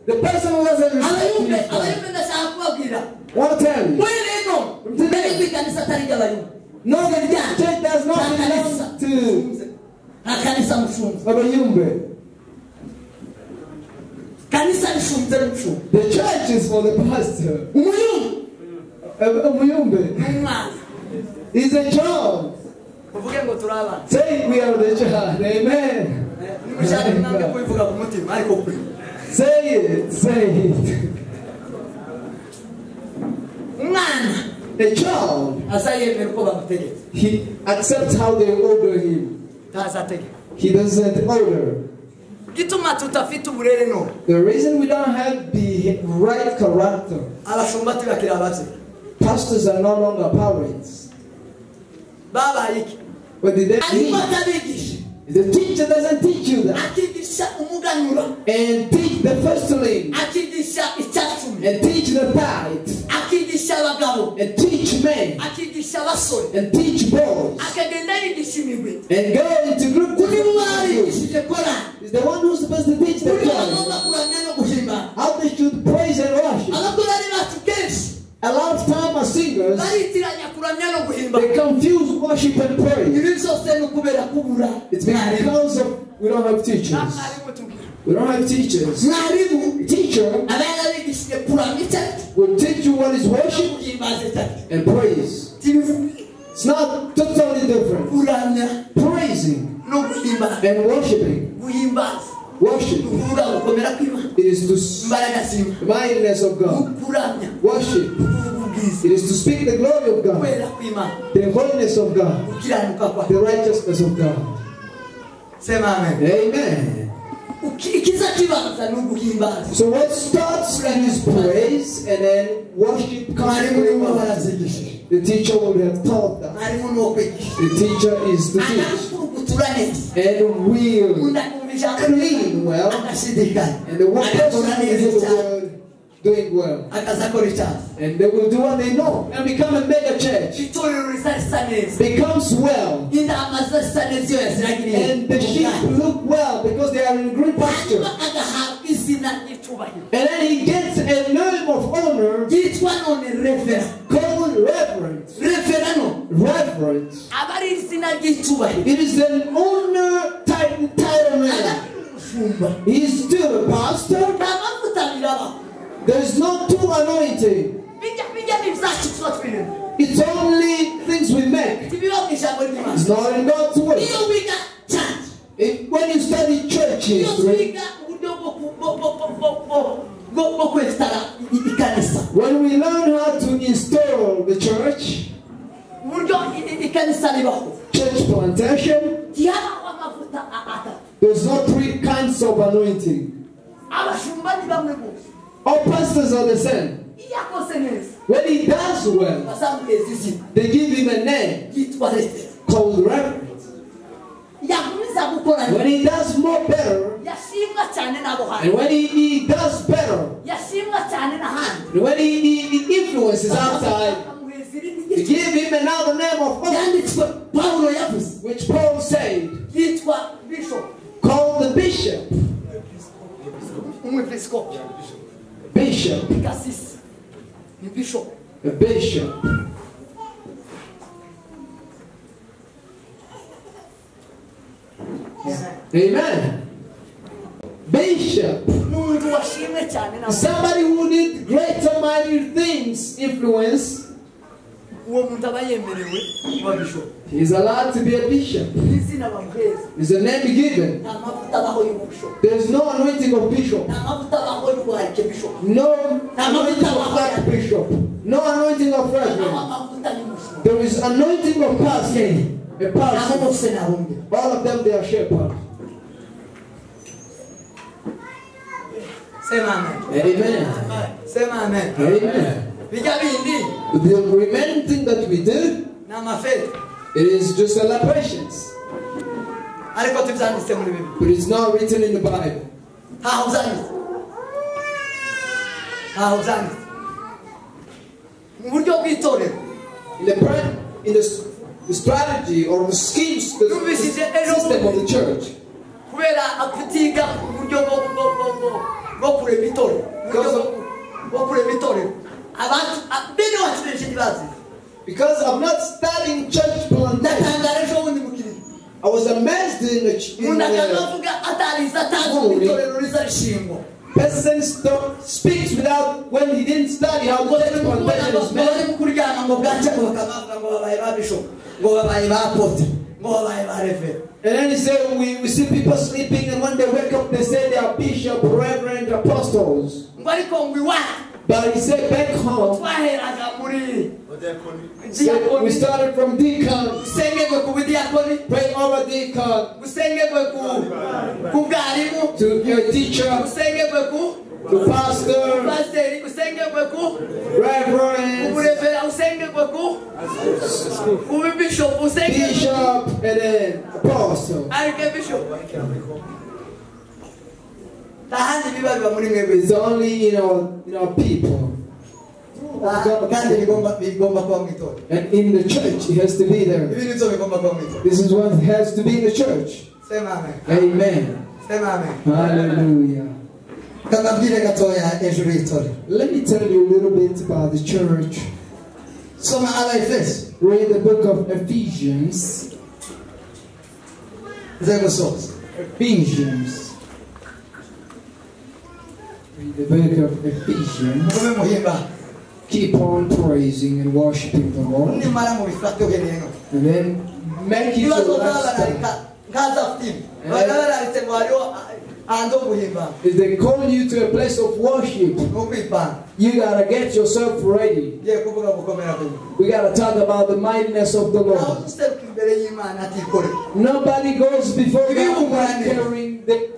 The person who doesn't respect his father. Want to tell you. No, the church does not belong to Abayumbe. The church is for the pastor. Umuyumbe is a child. Say we are the child. Amen. Say it. Say it. A child, he accepts how they order him. He doesn't order. The reason we don't have the right character, pastors are no longer parents. What did they teach? The teacher doesn't teach you that. And teach the firstling. And teach the tithe. And teach men. And teach boys. And go into group. Is the one who's supposed to teach the choir how they should praise and worship. A lot of time as singers, they confuse worship and praise. It's because of we don't have teachers. We don't have teachers. Teacher will teach you what is worship and praise. It's not totally different. Praising and worshiping. Worship. It is to the mightiness of God. Worship. It is to speak the glory of God, the holiness of God, the righteousness of God. Amen. So what starts is praise and then worship comes. The teacher will have taught that. The teacher is to teach and will clean well, and the one person will do the word doing well, and they will do what they know and become a mega church. Becomes well, and the sheep look well because they are in green pasture. And then he gets a name of honor called Reverend. Reverend. It is an honor title name. He is still a pastor. There is no two anointing. It's only things we make. It's not in God's word. When you study church history, when we learn how to install the church, church plantation, there's not three kinds of anointing. All pastors are the same. When he does well, they give him a name called Reverend. When he does more better, and when he does better, and when he influences outside, they give him another name of office, which Paul said, called the bishop. Bishop. A bishop. Amen. Bishop. Somebody who did greater mighty things influence. He is allowed to be a bishop. It's a name given. There is no anointing of bishop. No anointing of archbishop. No anointing of reverend. There is anointing of pastor. A pastor. All of them, they are shepherds. Amen. Amen. The remaining thing that we do, it is just celebrations. But it's not written in the Bible. In the strategy or the schemes, the system of the church. bwo kurema itorero, bwo kurema itorero, abantu bene wacu benshi ntibazi. Because I'm not studying church plantation. Ndatangara ejo bundi mu kiriyo. I was amazed in the Umuntu akavuga atarize, atazi uko itorero riza rishingwa. Person speaks without when he didn't study how the church plantation is made. Bari kuryama ngo bwacye ngo bakabavuga ngo babaye ba bishop, ngo babaye ba apotre, ngo babaye ba reverend. And then he said we see people sleeping, and when they wake up they say they are bishop, reverend, apostles. Ngo ariko ngo iwacu. But he said back home, twaheraga muri so we started from deacon. Usengerwe ku budiakoni. Pray over deacon. Usengerwe ku bwarimu. To your teacher. Usengerwe ku to pastor. Pastor. Usengerwe ku reverend. Ku usengerwe ku bishop. Usengerwe bishop and then apostle. Archbishop. Tahandi biba biba muri mwebwe. It's only in our people. And in the church, it has to be there. This is what has to be in the church. Amen. Hallelujah. Let me tell you a little bit about the church. Read the book of Ephesians. Ephesians. Read the book of Ephesians. Keep on praising and worshiping the Lord. And then make it your lifestyle. If they call you to a place of worship, you gotta get yourself ready. We gotta talk about the mightiness of the Lord. Nobody goes before God carrying the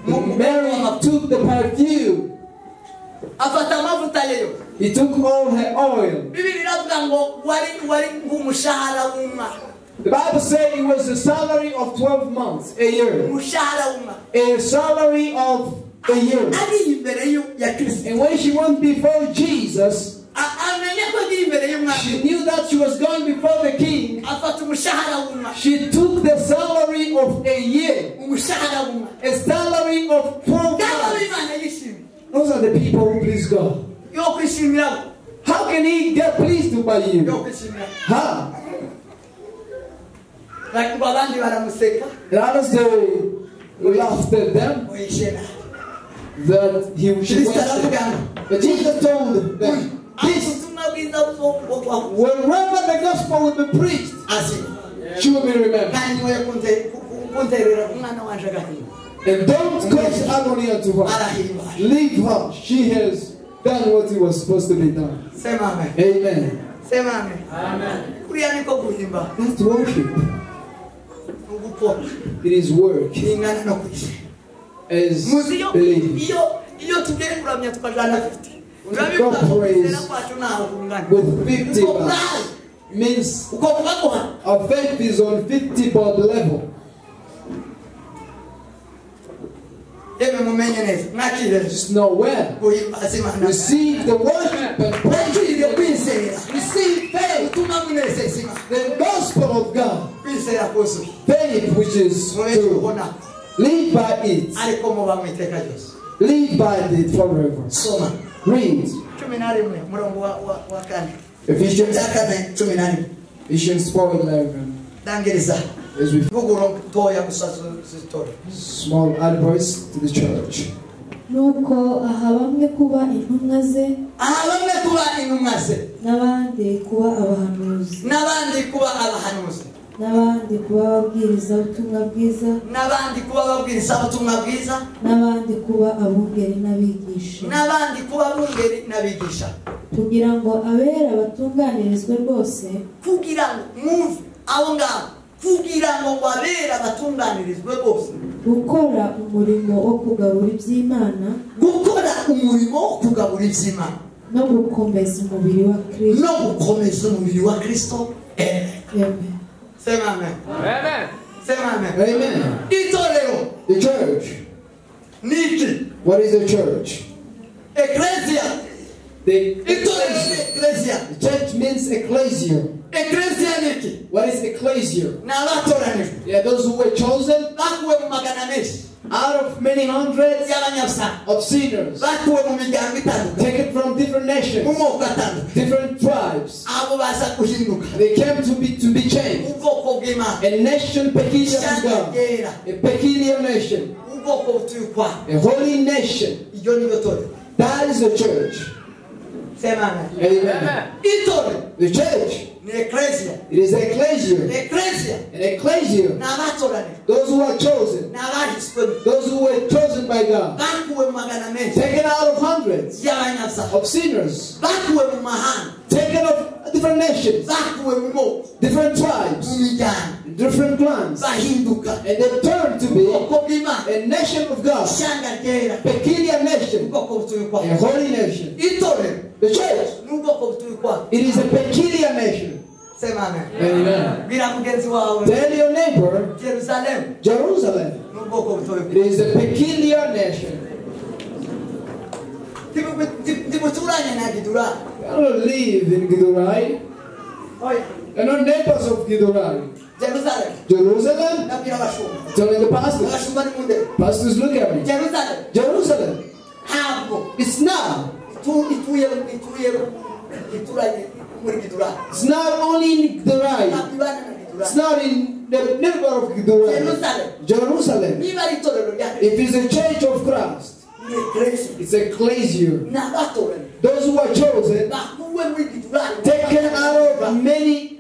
Mary took the perfume. He took all her oil. The Bible said it was a salary of 12 months, a year. A salary of a year. And when she went before Jesus, she knew that she was going before the king. She took the salary of a year. A salary of 12 months. Those are the people who please God. How can he get pleased by you? How? And others, they laughed at them that he should. But Jesus told them, this, wherever the gospel will be preached, she will be remembered. And don't cause agony unto her. Leave her. She has done what it was supposed to be done. Amen. Amen. That's worship. It is work. As believing. God praise with 50 baht means our faith is on 50 baht level. Just know where. Receive the worship and praise. Receive faith. The gospel of God. Faith which is true. Live by it. Live by it forever. Read. Ephesians 4:11. As we small advice to the church. Nuko aha bamwe kuba intumwa ze, n'abandi kuba abahanuzi, n'abandi kuba ababwirizabutumwa bwiza, n'abandi kuba abungeri n'abigisha, kugira ngo abera batunganirizwe rwose, kugira ngo mwumve abo ngabo, kugira ngo abera batunganirizwe rwose, gukora umurimo wo kugabura iby'Imana, gukora umurimo wo kugabura iby'Imana, no gukomeza umubiri wa Kristo, no gukomeza umubiri wa Kristo. Amen. Say amen. Amen. Say amen. Amen. Itorero. The church. Niki. What is the church? Ecclesia. The ecclesia. The church means ecclesia. What is ecclesia? Yeah, those who were chosen out of many hundreds of sinners, taken from different nations, different tribes. They came to be changed. A nation peculiar to God, a peculiar nation, a holy nation. That is the church. Amen. The church, it is ecclesia. An ecclesia. Those who are chosen. Those who were chosen by God. Taken out of hundreds of sinners. Taken of different nations, different tribes, different clans. And they turned to be a nation of God, peculiar nation, a holy nation. The church, it is a peculiar nation. Amen. Tell your neighbor, Jerusalem, it is a peculiar nation. I don't live in Githurai. They're not neighbors of Githurai. Jerusalem. Telling the pastors. Pastors, look at me. Jerusalem. It's not. It's not only in Githurai. It's not in the neighbor of Githurai. Jerusalem. If it's a church of Christ, it's ecclesia. Those who are chosen, taken out of many